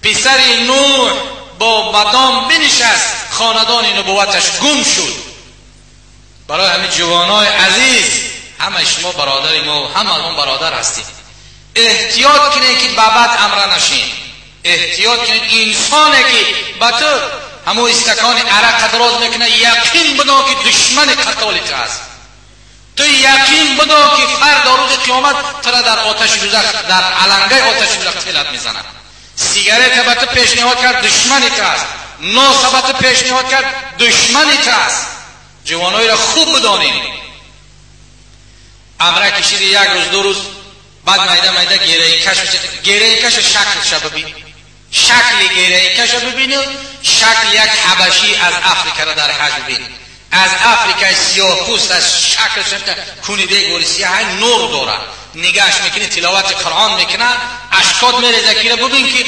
Писари Нӯҳ бо бадом бинишаст, хонадони нубувваташ гум шуд. Барои ҳамин, ҷавонои азиз, ҳамаи шумо бародари мо, ҳама мо бародар ҳастем. Эҳтиёт кунед, ки ба бад амра нашин. Эҳтиёт кунед, инсоне ки ба ту ҳамон истакони арақа дроз мекунад, яқин бидон, ки душмани қатоли ту аст. Ту яқин бидон, ки фардо, рӯзи қиёмат, тура дар оташи дузах, дар алангаи оташи дузах тилат мезанад. Сигарета ба ту пешниҳод кард, душмани ту аст. Носа ба ту пешниҳод кард, душмани ту аст. Ҷавоноеро хуб бидонем. Амра кишиди, як рӯз, 2 рӯз баъд майда майда героинкаш. Героинкаша шаклша бибин, шакли героинкаша бибину шакли як ҳабашӣ аз Африкаро дар ҳаҷ бибин. Аз Африкаи сиёҳпӯст аз шаклша куни бегори сиёҳ нур дорад. Нигоҳш мекунӣ, тиловати Қуръон мекунад, ашкот мереза. Кира бубин, ки